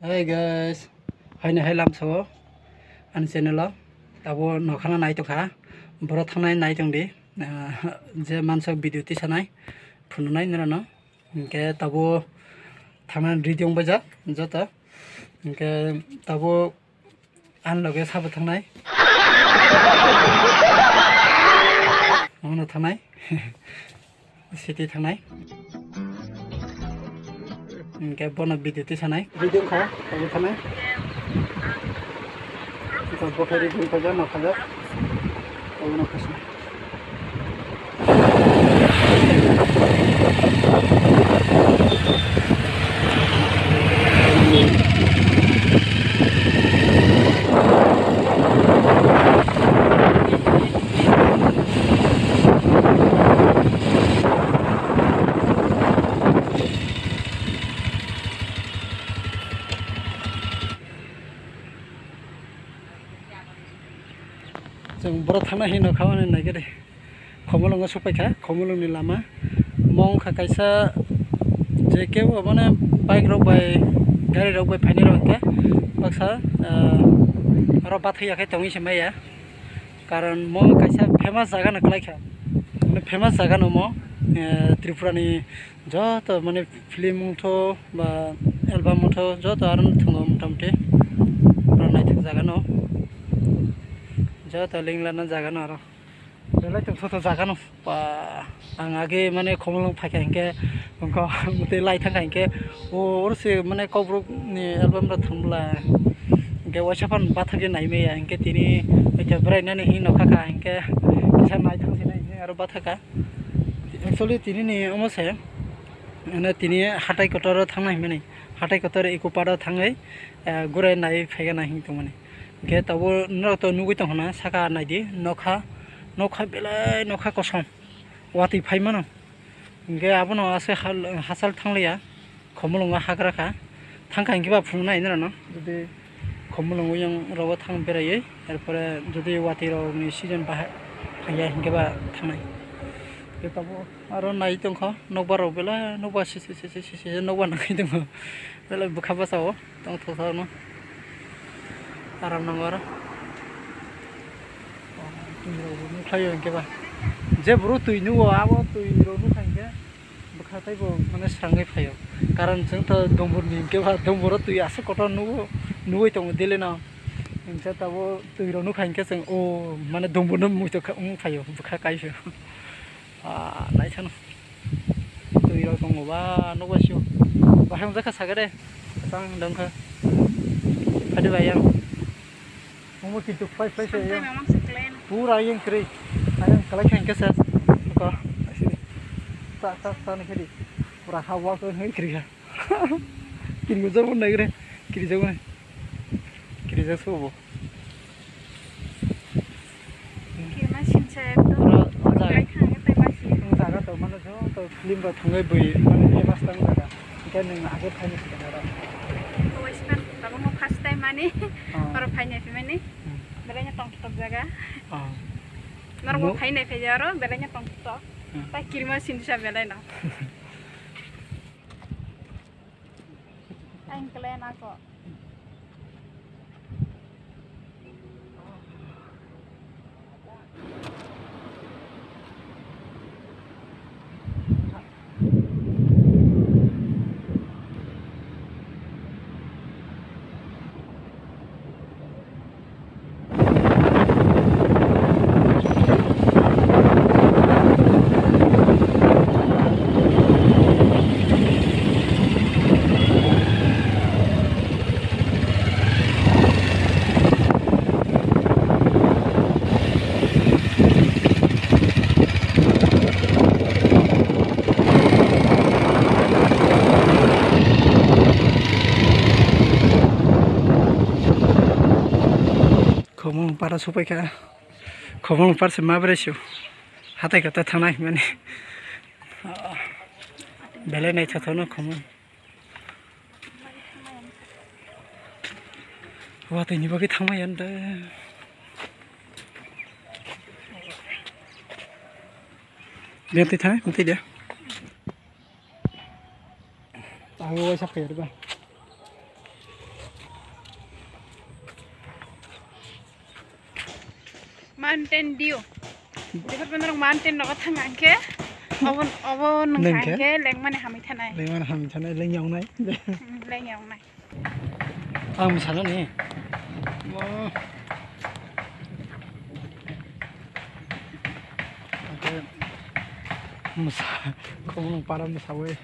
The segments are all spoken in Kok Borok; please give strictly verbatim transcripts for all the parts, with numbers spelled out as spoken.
Hey guys, haino hai lamsao ani channel o tabo nokhana nai tongkha, borok thangnai nai tongdi, ah, je mansok video tisanai phununai norano, hinkhe tabo thangna ready wng baijak joto, hinkhe tabo ani loge sabo thangnai, omono thangnai. City thangnai. Hinkhe bono video tisanai. Video wngkha, tabuk thangnai. Hinkhe bothai ready wngkha, nokha jak. Tabuk nokha sinai. Chwng borok thangna hino kha hwnwi naikhe de. Khomolwngo sokpaikha, Khomolwngni lama. Mo wngkha kaisa je kebo mane bike rok bai, gari rok bai phainai rok hinkhe baksa, ah, oro bathai ya khe tongwi se maya. Karon mo kaisa famous jaga no kwlai kha. Mane famous jaga no mo, eh, Tripura ni joto mane film wngtho ba album wngtho joto aro no thwngo mota moti. Oro naithok jaga no. Joto link lana jaga no aro. Belai tongthoto jaga no. Ba, ang age mane Khumulwng phaikha hinkhe, wngkha, tei lai thangkha hinkhe, o, oro se mane Kokborok ni album rok thang bwla. Hinkhe waisa phano bathakgwi naimaya, hinkhe tini, hinkhe bwrwi nani hinwi nokha kha, hinkhe kisa naithok se nai hinwi aro bathakha. Actually, tini ni omo se, mane tini hatai kotor o thangna hinmani, hatai kotor Eco Park o thangwi, eh, gurai nai phaikha na hinwi tongmani. Hinkhe tabuk norok to nugwi tongkha na, saka naidi, nokha, nokha belai nokha kosom. Watwi phai mano. Hinkhe abono aswk hal-, hachal thangliya, Khumulwngo hagra kha. Thangkha hinkhe ba phunuknai norokno, jodi Khumulwngo yang rogo thang beraiwi, erpore jodi watwi rokni season bahai phaiya hinkhe ba thangnai. Hinkhe tabuk aro nai tongkha, nokbar rok belai nokbar sisi sisi sisi nokbar nangwi tongkha, belai bwkha bwsao. Tongthokno aram nango aro. Twi rok bo nukhlaio hinkhe ba. Je boro twi nugo, abo twi rok nukha hinkhe bwkha teibo mane swrangwi phaio. Karon chwng to Dumbur ni hinkhe ba, Dumbur o twi aswk kotor nugo, nugwi tongo daily no. Hinkhe tabuk twi rok nukha hinkhe chwng, o, mane Dumbur no muitok wng phaio, bwkha kaisio. Ah, naithano. Twi rok tongo ba, nokbar sio. Bahai wngjak kha saka de. Kwchang dong kha. Phadi bai yang. Omo kintu phai phai se yang. Pura yang kwrwi. Ayang kwlai kha hinkhe se. Ko. Ta ta ta ni khadi. Pura ha wa ko hei kwrwi kha. Kirijak bo nai gre. Kirijak bo nai. Kirijak se bo. Kirima sinsa ekdom. Oro o jaga. Kai thang tei masi. O jaga to mano joto film rok thangwi bui mane famous tang jaga. Hingke nwng age phaini sikha oro. Kowai span tabukno first time mani. Oh. Oro phaini phimani. Hmm. Belai no tongthok jaga. Oh. Norok bo phaini phaiya oro belai no tongthok. Hmm. Tai kirima sinsa belai no. Ang kelen ako. Khumulwng para sopai kha. Khumulwng para se ma bwrwi se hatai kata thangnai hinmani. Belai naithothokno Khumulwng. Watwi ni bagwi thangmani da. Biyang twi thang, twi de. Ang waisa phai ba. Mountain Dew. Jefar bono rok mountain nogo thang ang khe, obo, obo nung Nung kha khe? Ang khe lengmani hamwi thanai. Lengmani hamwi thanai, leng yawnai. Hmm, leng yawnai. Ang sana ni. Wah. Oke. Musa, kamu para musa we.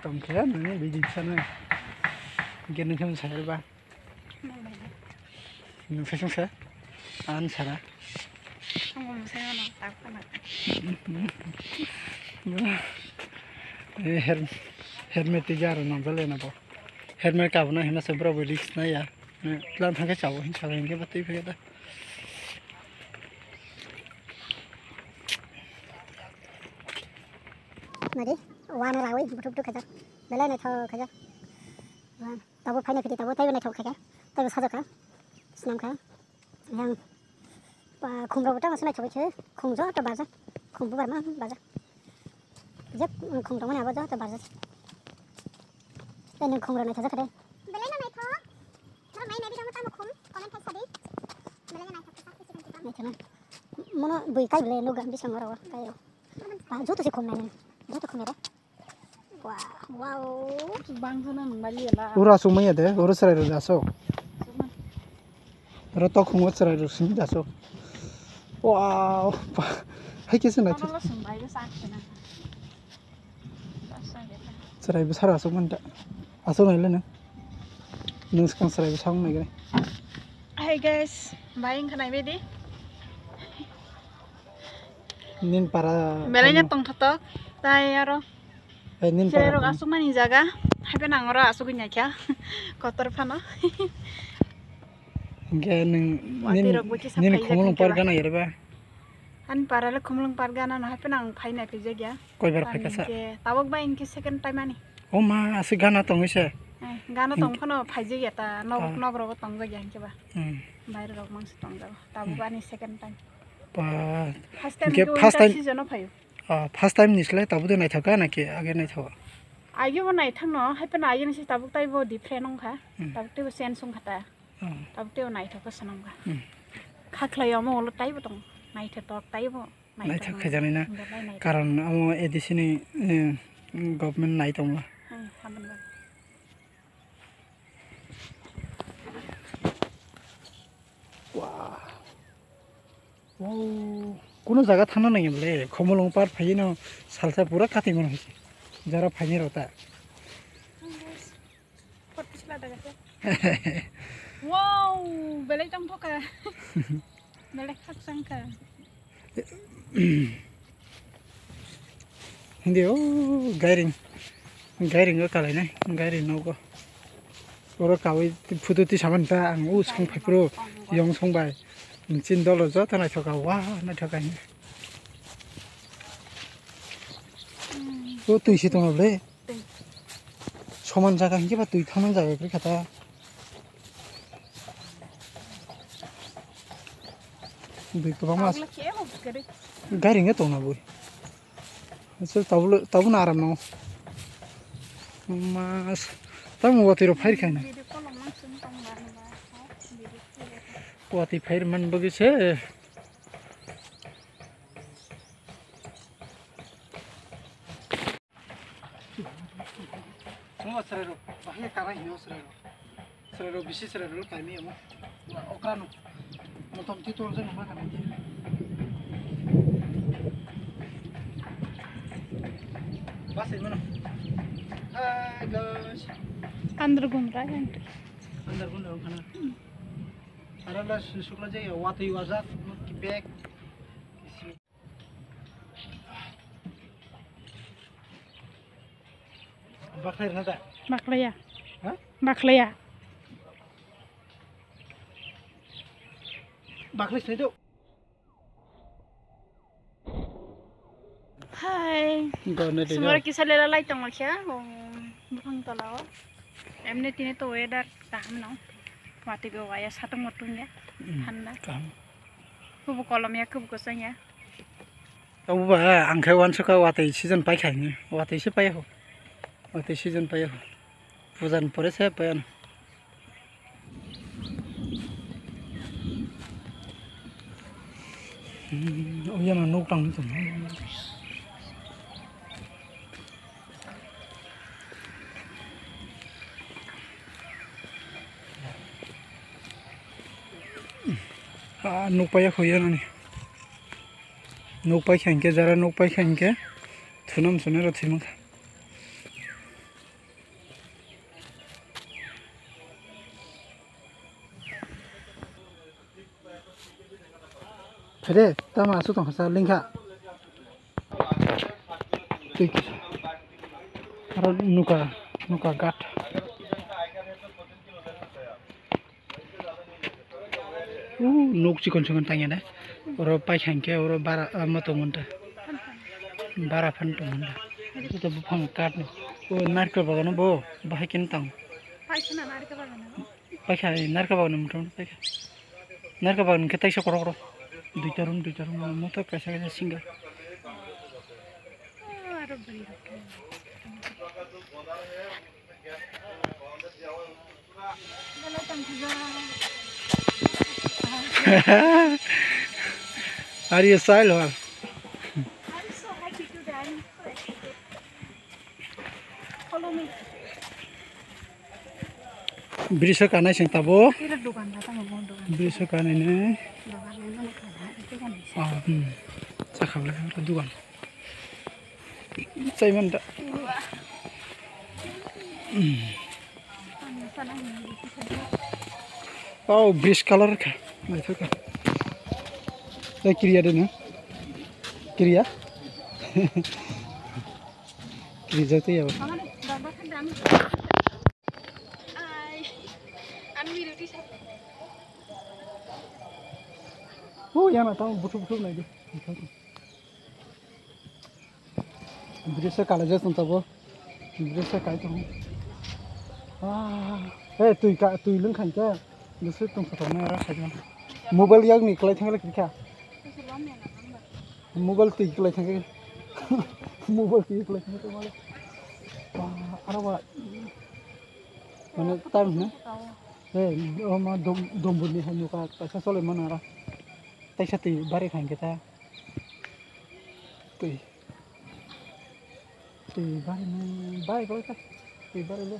Tong khe nini bidi sana. Gini kan saya ba. Nung sesung se? An sara. Ang bo mwsai mano, tak phano. Eh, her-, helmet twi jar nang jale na bo. Helmet kabuna hina se bro bo risk na ya. Plan thangke chao hin chao hin ke batwi phege da. Mari, wana rawi, butuk butuk khaja. Belai naithok khaja. Wan. Tabuk phaina phidi tabuk taibo naithok khaikha, taibo sajak kha, swnam kha. Yang pa khum rok tamo se naithok khe, khum joto barjak, khum bubar ma barjak. Je khum tongmani abo joto barjak. Tei nwng khum rok naithok kha de. Belai no naithok. Nang nai nai bidang tamo khum, comment khai sadi. Belai no naithok kha. Naithok na. Mono bui kai bele no gam bisang oro kai ro. Pa joto se khum nai nai. Joto khum re. Wow, wow. Bang sana nang bali la. Ura sumaya de, ura serai ro daso. Ura to khungo serai ro sini daso. Wow. Hai kisa na. Serai besar asuk manta. Asuk nai lena. Nung skang serai besar nai gre. Hey guys, bayang khanai bedi. Nin para. Belai nya tong thotok. Tai aro. Hai nin para. Cherok asuk mani jaga. Hai pe nang oro asuk nya kya. Kotor phano. Hingke nwng. Watwi rok bo kisa nini phaijak khumulwng hingke par ba. Gana yerba. Ani para le khumulwng par gana no hai pe nang phai nai phai jak ya. Koi bar phai kasa. Tabok ba hingke second time ani. O ma asuk gana tong ise. Eh, gana tong phano phai jak ya ta nok nok rogo tong jak ya hingke ba. Hmm. Baire rok mangsi tong jak. Tabok ani second time. Ba. First time hingke winter season o phaio. Ah, first time ni slai tabuk de naithok kha naki age naithok? Age bo naithok no, hai phano age ni se tabuk tei bo different wng kha. Hmm. Tabuk tei bo change wng kha ta. Hmm. Tabuk tei bo naithok khe swnam kha. Hmm. Kha khlai omo ulo tei bo tong. Naithotok tei bo. Naithok khe janai na. Hwnba lai naithok. Karon amo A D C ni, eh, government nai tong la. Hmm, haban ba. Wow. Wow. Kuno jaga thangna nangya bole, khomolong par phaino salsa pura kati mano hai. Jara phaini rota. Wow, belai tong thoka. Belai khak sangka. Hindi o gairing, gairing o kalai nai, gairing nogo. Oro kawi photo tisaman ta ang o song phai phuru yong song bai. Chin dolo joto naithoka, wa naithoka hinwi. O twi se tongo ble. Soman jaga hinkhe ba twi thangna jaga kwrwi kha ta. Bui kwbangma. Gari wngkhe tongna bui. Aswk tabuk, tabukno aram nango. Mas, tamo watwi rok phai rwkha hino. Watwi phai rwmani bagwi se. Chwng o chwrairok bahai karai hino chwrairok. Chwrairok bisi chwrairok kaimwi omo. Okra no. Motom twi tolong jani ma kanai. Bas ai mano. Hi guys. Andar gumra yan. Andar gumra khana. Arala sukla jaya watwi wajak kipek. Baklai rwna da? Baklaiya. Ha? Baklaiya. Baklai sinai do? Hai. Sumar kisa lela lai tongma khe, o buphang tola o. Emne tini to weather kaham no. Watwi bo waya satung mutung ya. Hmm, thanda. Kaham. Kubu kolom ya, kubu kosong ya. Obo ba, ang khe uansukha watwi season paikha hinwi. Watwi se paiya kho. Watwi season paiya kho. Puja ni pore se paiya no. Hmm, oh, yana nuk tang tong. Ah, nuk paya khoya nani. Nuk pai khain ke, jara nuk pai khain ke, thunam sune ro thimang. Phede, tama aswk tong kha, lingkha. Tik. Aro nuka, nuka gat. Uh, nuk chikon chikon tangya na. Oro paikha hinkhe oro bara, ah, ma tongo ta. Bara phan tongo ta. Ito buphang kat no. O narikol bagano bo, bahai keno tang. Paikha na narikol bagano. Paikha, eh, narikol bagano motom paikha. Narikol bagan khe taisa korok korok. Duita room, duita room, motor kaisa kaisa single. Are you style or? I'm so happy today. I'm so excited. Follow me. Bridge o kanai sing tabo. Ira dukan na tamo bon dukan. Bridge o kanai ne. Dukan na tamo kana, itu kan bisa. Ah, hmm. Sakha bela dukan. Chaiman da. Oh, bridge color ka. Naithok ka. Eh, kiriya de na? Kiriya? Kiriya jati ya. Oh, yana tamo buthu buthu nai de. Bridge se kalai jak tong tabo. Bridge se kai tong. Ah, eh, twi ka, twi lwng khain khe. Bwswk tong kha tong nai oro khaina. Mobile yak ni kwlai thang kha. Mobile twi kwlai thang kha. Mobile twi kwlai thang kha male. Ah, aro ba. Mane tam ne. Eh, o ma dom, dombur ni hai nuka kaisa cholai mano aro. Taisa twi bari khain khe ta. Twi. Twi bari ni bai kwlai kha. Twi bari le.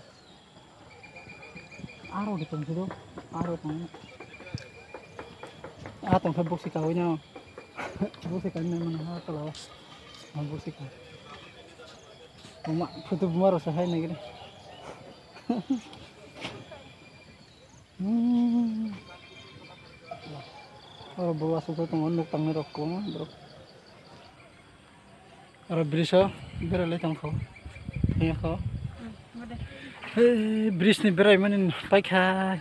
Aro de tong silo. Aro tong. A tong khe boksi kawi na. Boksi kawi na mano ha kala. Ma boksi ka. Tongma photo buma rasa hai nagre. Hmm. Oro bo aswk tongo nuk tangnai rok kwbangma borok. Oro bridge o berai lai tongkho. Tongkho. He bridge ni berai mani paikha.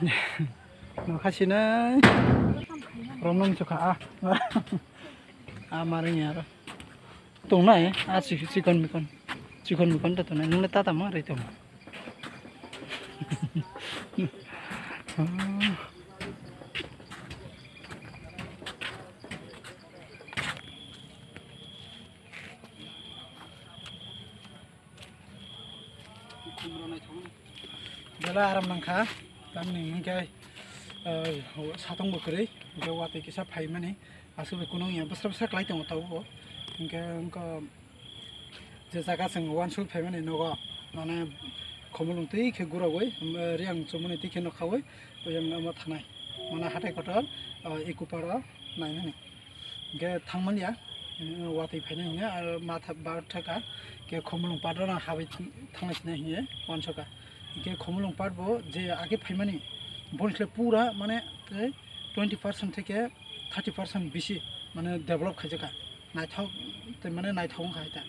Nokha sinai. Romnam chukha a. A maring aro. Tongnai, a chi-, chikon mikon. Chikon mikon ta tongnai. Nungle ta tamo ri tong. Bela aram nangkha, tamni hwnkhe, eh, satong bo kwrwi, hwnkhe watwi kisa phaimani, aswk bai kunung ya bwsra bwsra klai tongo tabuk bo, hwnkhe wngkha je jaga chwng uansuk phaimani nogo, mane khumulwng twi khe guraui, eh, riyang chumani twi khe nokhaui, oyang omo thanai, mane hatai kotor, eh, Eco Park o nainani. Hingke thangmani ya, watwi phainai hingye, aro matha bar thaka, hingke Khumulwng Park rok no habai thang-, thanglai sinai hingye uansukha. Hingke Khumulwng Park bo je age phaimani, boni khlai pura mane tei twenty percent theke thirty percent bisi mane develop khaijakha. Naithok tei mane naithok wngkha hai ta.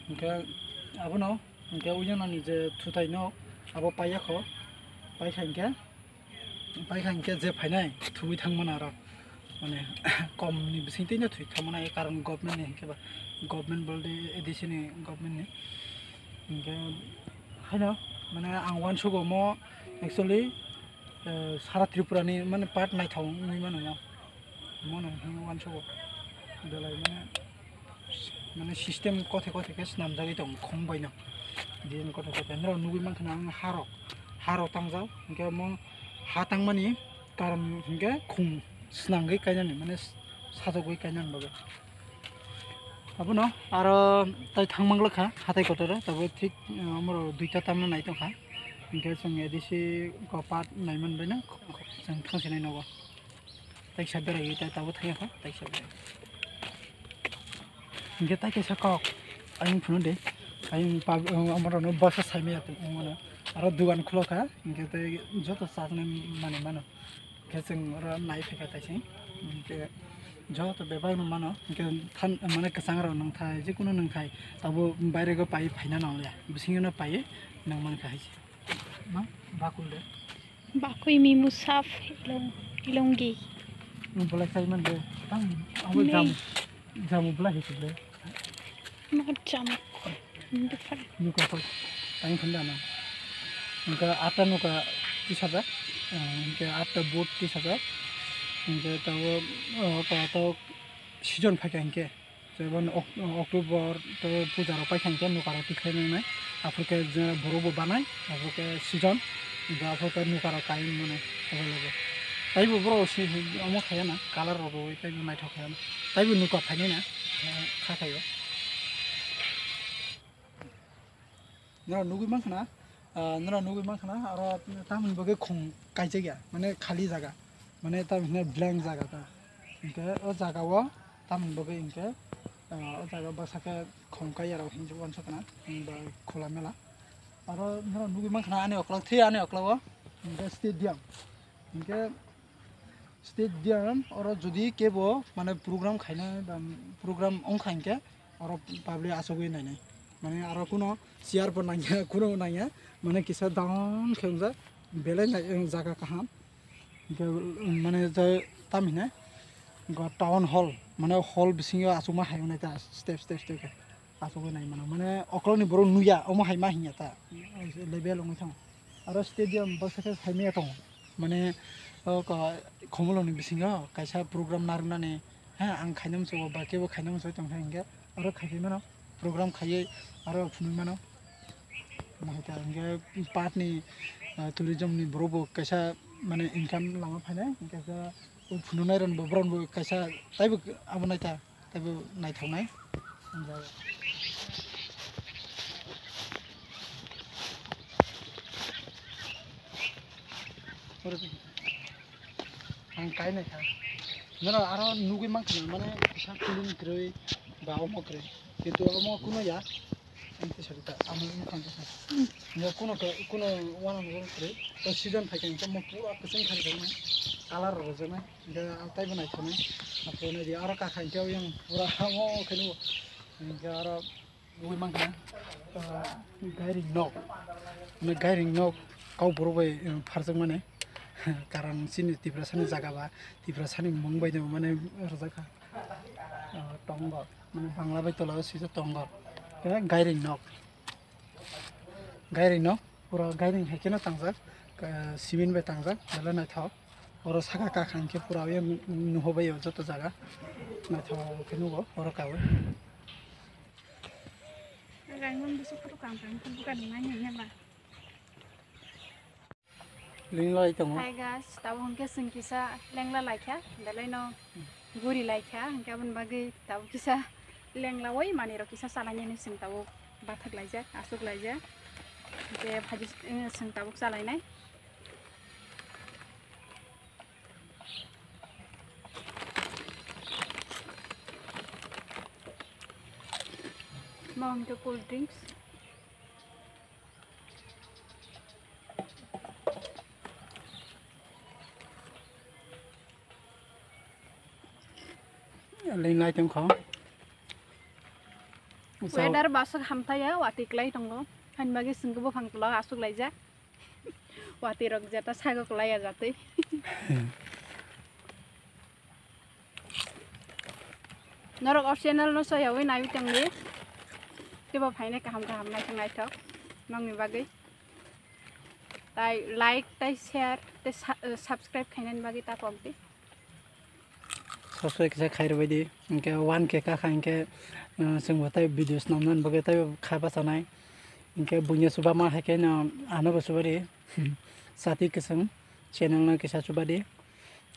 Hingke abono, hingke uyanani je thutai no abo paiyakho, paikha hingke, Paikha hingke je phainai thugui thangmani aro, mane, kom ni bising twi no thwi thangmani, karon government ni hingke ba, government bolde A D C ni government ni hingke haino, mane, ang uansuk omo actually, eh, sara Tripura ni mane part naithok wngwi mano mo, mo no hwnwi uansuk o belai mane. Mane system kothe kothe khe swnamjagwi tongo khum bai no. Design kothe kothe norok nugwi mankha na ang harok, harok tangjak, hingke omo ha tangmani karon hingke khum swnamgwi kainani, mane sajagwi kainani bagwi. Abono aro tai thangmangla kha hatai kotor o, tabo thik, uh, omoro duita tamna nai tongkha. Hinkhe chwng A D C ko part naiman baino chwng thangsinai nogo. Taisa beraiwi tai tabo thangya kha, taisa berai. Hinkhe tai kaisa kok ayung phunu de, ayung pab-, uh, omorokno bwsa saimaya tongmano. Aro dugan khulokha, hinkhe tei joto chaknai manwi mano. Khe chwng oro nai phaikha taising. Hinkhe joto bebak no mano. Hinkhe than-, mane kwchang rok nwngthai, jikunu nwngthai, abo bairego pai phaina nangya. Bisingo no pai nang mankha hai se. Ma bakul de. Bakui mimu saf ilong, ilonggi. Nwng bolai sai man de. Tang abo Nei. Jamu, jamu bolai hai se de. Not jamu. Hindi pa. Nuka koi. Tang khanda na. Nuka ata nuka tisajak. Hinkhe ata boat tisajak. Hinkhe tabo, oh, to, to season phaikha hinkhe. Jemon Ok-, October to puja rok paikha hinkhe nuka rok tikhlai nangnai. Aphuru khe je borok bo banai. Aphuru khe season. Hinkhe aphuru khe nuka rok kai mano available. Taibo borok si omo khaya na, color rok bo taibo naithok khaya na. Taibo nuka phainai na, kha khaio. Nora nugui mankha na, ah, nora nugui mankha na, aro tamoni bagwi khung kaijak ya, mane khali jaga, mane tamoni hwnna blank jaga ta. Hinkhe o jaga o tamoni bagwi hinkhe, ah, o jaga baksa khe khung kaiya rok hinwi uansukha na, ba khula mela. Aro nora nugui mankha na ani okla, thwi ani okla o, hinkhe stadium. Hinkhe stadium oro jodi kebo mane program khainai ba program wngkha hinkhe oro public achugwi nainai. Mane oro kuno chair bo nangya, kuno nangya, mane kisa down khe wngjak, belai nai-, jaga kaham. Hinkhe mane je tam hinai go town hall, mane hall bisingo achukma hai wngnai ta step, step, step khe. Achugwi nai mano. Mane okolni borok nuya, omo hai ma hinya ta. Level wngwi thango. Aro stadium baksa khe saimaya tongo. Mane o ko-, Khumulwngni bisingo kaisa program narwknani, ha, ang khaina muchungo ba kebo khaina muchungo tongkha hinkhe aro khaiwi mano. Program khaiwi aro phunui mano. Naikha hinkhe parkni, ah, tourismni borokbo kaisa mane income lama phainai. Hinkhe khe o phunuknairokbo borokbo kaisa taibo abo naita. Teibo naithoknai. Ang kai naikha. Noro aro nugui mankha na, mane kisa clean kwrwi ba omo kwrwi. Kintu omo kuno ya. Ang tisa rwkha, ang wngkha kisa. Ya kuno, kuno wanang kwrwi. O season phaikha hwnkhe omo pura kwchwng khari khajaknai. Colour rok rwjaknai. Hingke ang taibo naithoknai, abo naidi aro kakha hingke oyang pura omo khe nugo. Hingke aro nugui mankha, ah, gairing nok, mane gairing nok kok borok bai, um, pharjakmani. Karon chini Tiprasani jaga ba, Tiprasani mung bai no mane rwjakha. Ah, tongo, mane Bangla bai tola o swijak tongo. Hingke gairing nok. Gairing no, pura gairing hai kheno tangjak, ah, cement bai tangjak, belai naithok. Oro saka kakha hingke pura o yang nuhobai o joto jaga. Naithok khe nugo oro kawi. Rangmang bwswk photo kang kang khe buka nang nai nai ba. Linglai tongo. Hi guys, tabuk hingke chwng kisa lengla laikha, belai no guri laikha, hingke aboni bagwi tabuk kisa lenglawi manwi rok kisa chalainani chwng tabuk bathak laijak, aswk laijak, hingke phaidi, eh, chwng tabuk chalainai. Mo hingke cool drinks. Ling lai tong kho. Weather baswk hamtaiya, watwi klai tongo. Haini bagwi chwngkhe buphang tola aswk laijak. Watwi rok jeta sago klaiya jatwi. Norok o channel no soyawi naiwi tongdi. Teibo phainai kaham kaham naithok naithok nokni bagwi. Tai like, tai share, tai sa-, eh, subscribe khainani bagwi ta pokdi. Subscribe kisa khairwbaidi. Hinkhe one K kakha hinkhe, eh, chwngbo tai video swnamnani bagwi tai kha bachanai. Hinkhe buino chuba ma hai khe no ano bo chubadi. Chati kwchwng channel no kisa chubadi.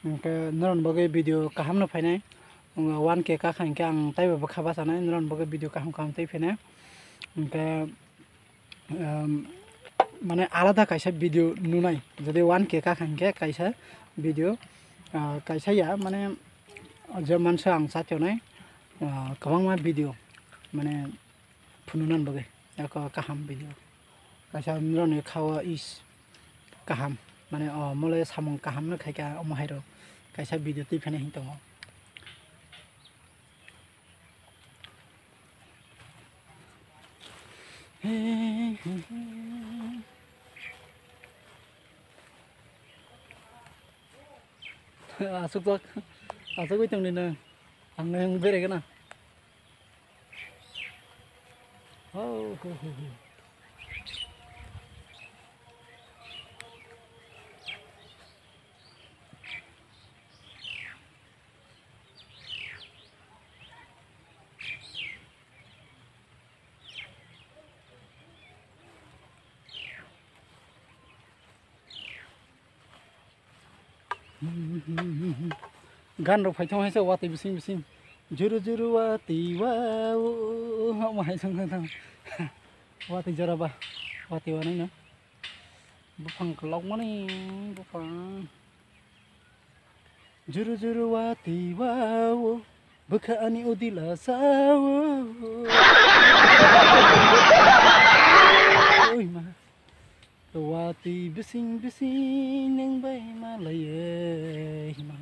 Hinkhe norokni bagwi video kaham no phainai. Wngkha one K kakha hinkhe ang taibo bwkha bachanai, norokni bagwi video kaham kaham tei phene. Hinkhe, um, mane alada kaisa video nunai, jodi one K kakha hinkhe kaisa video, ah, kaisa ya, mane je mansa ang chatonai, ah, kwbangma video, mane phunuknani bagwi eko kaham video. Kaisa norokni kha-o is kaham, mane o mole samung kaham no khaikha omo hairo kaisa video twi phano hinwi tongo. Aswk jak, aswk bai tongdi nwng, ang nwng berai gana. Oh, ho, ho, ho. Gan rok phai thang hai se watwi bising bising. Juru juru watwi wa o, omo hai song thang. Watwi jora ba, watwi wa nai no. Buphang kwlok mani, buphang. Juru juru watwi wa o, bwkha ani o dila sa o. Oi ma. Watwi bising bising nwng bai ma laiye hima.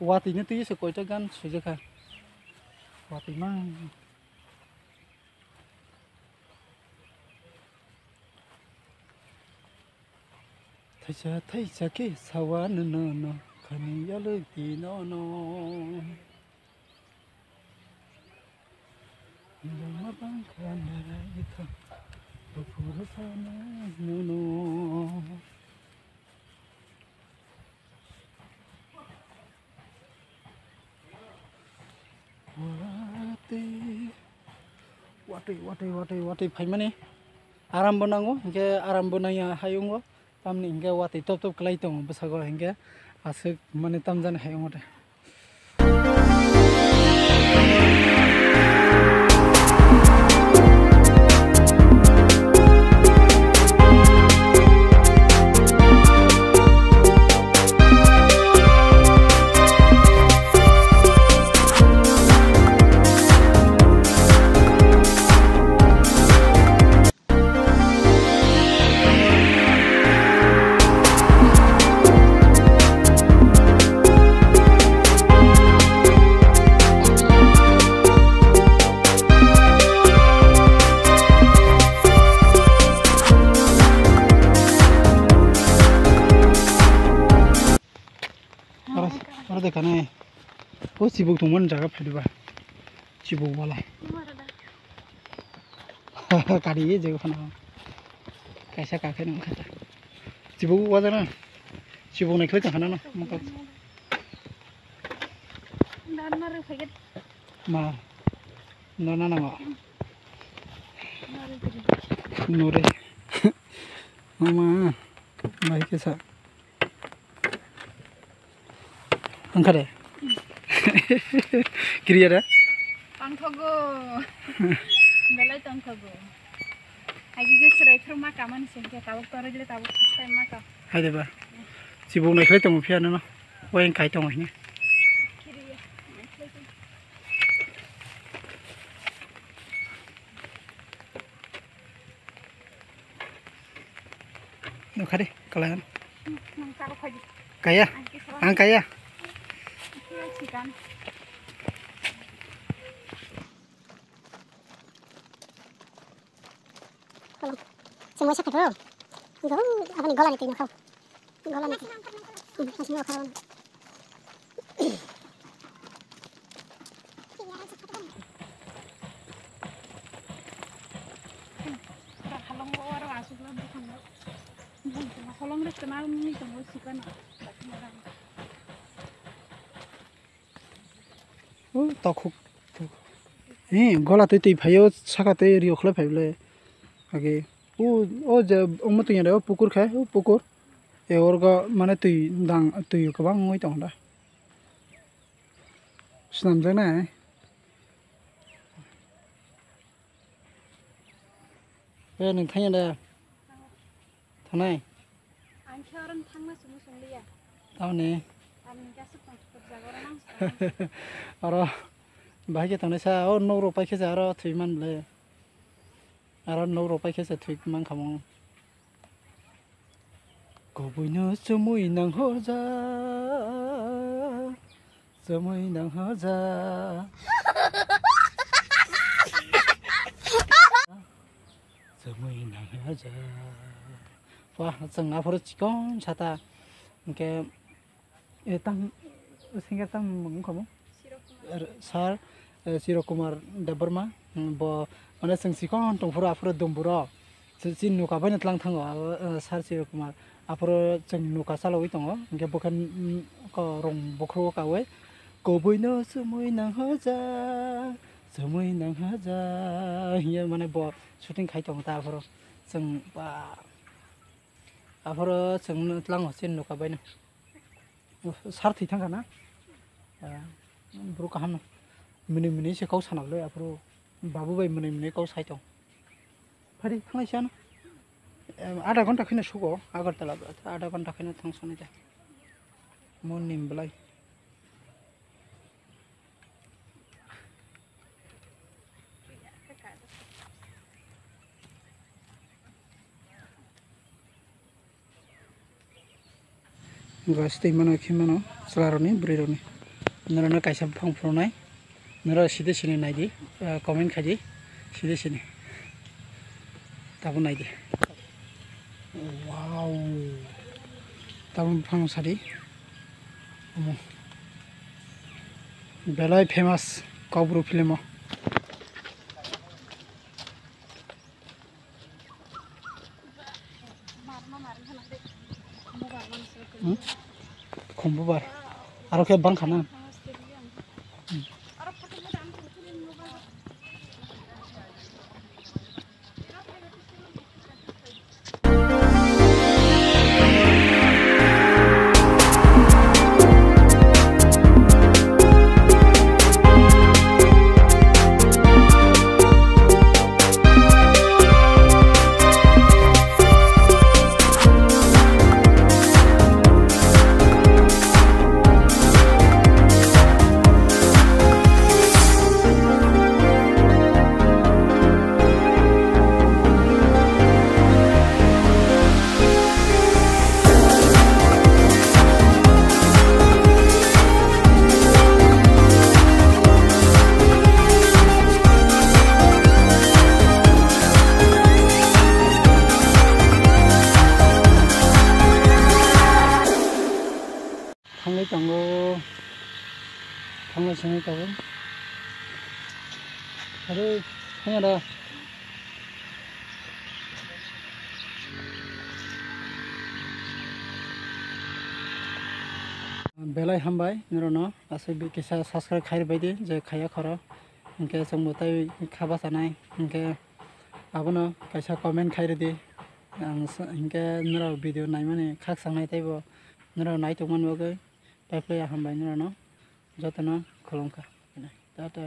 Watwi no twi se koita gan sujak kha. Watwi ma. Thaisa thaisa khe sawa no no no khani yalwk di no no. Bangma bangkha narai kha buphuru sana nono. Watwi, watwi, watwi, watwi, watwi phaimani arambo nango, hinkhe arambo nangya hayungo. Tamni hinkhe watwi top top kwlai tongo bwsago, hinkhe aswk mane tamjani hai wngma de. Oro, oro de kane. O chibuk tongmani jaga phaidiba. Chibuk wala. Kari ye jaga phano. Kaisa kakhe nang khata. Chibuk wajana. Chibuk naikhlai tong khana no. Ma. No na nango. Nore. Mama. Bai kesa. Angkha de. Kiriya de. Tangthogo. Belai tangthogo. Agi je serai phru ma kamani sengke tabuk toroi le tabuk first time ma ka. Hai de ba. Chibuk naikhlai tongo phiya no. Wayang kai tongo hini. Kiriya. Nukha de, kalayan. Kaya? Ang kaya? Sumui sakhe bro. Go, aboni golani twi nukha. Golani twi. Hmm, sumui nukha. O tokhuk. He, gola twi twi phaio, saka tei rio khlai phai bwle. Age, o, o je, omo twi o pukur khe, o pukur. E orgo mane twi dang, twi kwbang wngwi tongo da. Swnamjaknai. E, nwng thangya da? Thanai? Ang khe oro thangna chumui chungliya. Tamni? Tamni gasuk tong thupjak oro nang sa. Oro bahai khe tongnai sa, o nok rok pai khe sa oro thwi man le. Aro nok rok pai khe se thwi mankha mo. Kubui no chumui nang hoja, chumui nang hoja, chumui nang hoja. Wah, chwng aphuru chikon sata, hwnkhe E, tam, singer tam wngkha mo? Sir, eh, Sir Kumar Debbarma, hmm, bo, mane, chwng chikon tongphuru aphuru Dumburo. Chini nuka baino tlang thango, abo, eh, Sir Sir Kumar. Aphuru chwng nuka chalogwi tongo, hwnkhe bokhe, mm, ko rong bokhrogo kawi. Kubuino chumui nang hoja, chumui nang hoja, hiya mane bo shooting khai tongo ta aphuru. Chwng ba, aphuru chwng tlango chini nuka baino. Sir thwi thangkha na? Eh, bro kaham no. Mwnwi mwnwi se kok sana le aphuru babu bai mwnwi mwnwi kok sai tong. Phari thanglai sana. Em, adha ghonta kheno sugo Agartala, adha ghonta kheno thang sani da. Mon nim belai. Guys, twi mano khe mano chwlarokni bwrwirokni. Norokno kaisa buphang phunuknai. Norok side sini naidi, ah, comment khaidi, side sini. Tabuk naidi. Wow. Tabuk buphang sadi. Omo. Belai famous Kokborok film o. Hmm? Khumbubar. Aro khe bangkha na. Hmm. Thanglai tongo. Thanglai sini tongo. Are, thangya da. Belai hambai norokno, aswk kisa subscribe khai rwbaidi je khaiya khoro, hinkhe chwngbo tei kha bachanai, hinkhe abono kaisa comment khai rwdi. Ang s-, hinkhe norok video naimani khakchangni teibo norok nai tongmani bagwi paiphai hambai norokno jotono khulumkha. Tata.